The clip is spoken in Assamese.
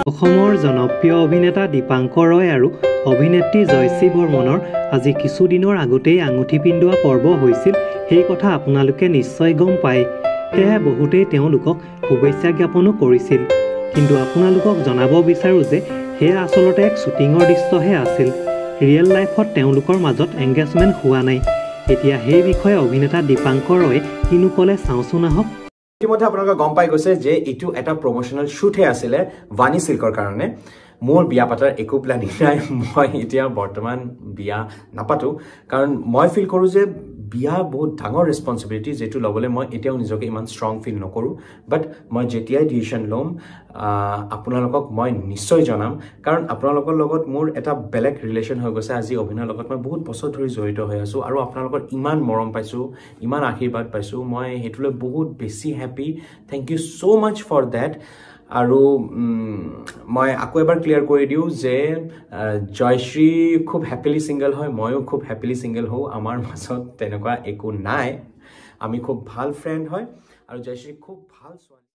অসমৰ জনপ্ৰিয় অভিনেতা দীপাংকৰ ৰয় আৰু অভিনেত্ৰী জয়শ্ৰী বৰ্মনৰ আজি কিছুদিনৰ আগতেই আঙুঠি পিন্ধোৱা পৰ্ব হৈছিল, সেই কথা আপোনালোকে নিশ্চয় গম পায়। সেয়ে বহুতেই তেওঁলোকক শুভেচ্ছা জ্ঞাপনো কৰিছিল। কিন্তু আপোনালোকক জনাব বিচাৰোঁ যে সেয়া আচলতে এক শ্বুটিঙৰ দৃশ্যহে আছিল। ৰিয়েল লাইফত তেওঁলোকৰ মাজত এংগেজমেণ্ট হোৱা নাই। এতিয়া সেই বিষয়ে অভিনেতা দীপাংকৰ ৰয়ে কিনো ক'লে চাওঁচোন আহক। ইতিমধ্যে আপোনালোকে গম পাই গৈছে যে এইটো এটা প্ৰমোশ্যনেল শ্বুটহে আছিলে বাণী চিল্কৰ কাৰণে। মোৰ বিয়া পাতাৰ একো প্লেনিং নাই, মই এতিয়া বৰ্তমান বিয়া নাপাতোঁ, কাৰণ মই ফিল কৰোঁ যে বিয়া বহুত ডাঙৰ ৰেচপনচিবিলিটি, যিটো ল'বলৈ মই এতিয়াও নিজকে ইমান ষ্ট্ৰং ফিল নকৰোঁ। বাট মই যেতিয়াই ডিচিশ্যন ল'ম আপোনালোকক মই নিশ্চয় জনাম, কাৰণ আপোনালোকৰ লগত মোৰ এটা বেলেগ ৰিলেশ্যন হৈ গৈছে। আজি অভিনয়ৰ লগত মই বহুত বছৰ ধৰি জড়িত হৈ আছোঁ আৰু আপোনালোকৰ ইমান মৰম পাইছোঁ, ইমান আশীৰ্বাদ পাইছোঁ, মই সেইটোলৈ বহুত বেছি happy. Thank you so much for that. আৰু মই আকৌ এবাৰ ক্লিয়াৰ কৰি দিওঁ যে জয়শ্ৰী খুব হেপিলি ছিংগল হয়, ময়ো খুব হেপিলি ছিংগল হওঁ, আমাৰ মাজত তেনেকুৱা একো নাই, আমি খুব ভাল ফ্ৰেণ্ড হয় আৰু জয়শ্ৰী খুব ভাল ছোৱালী।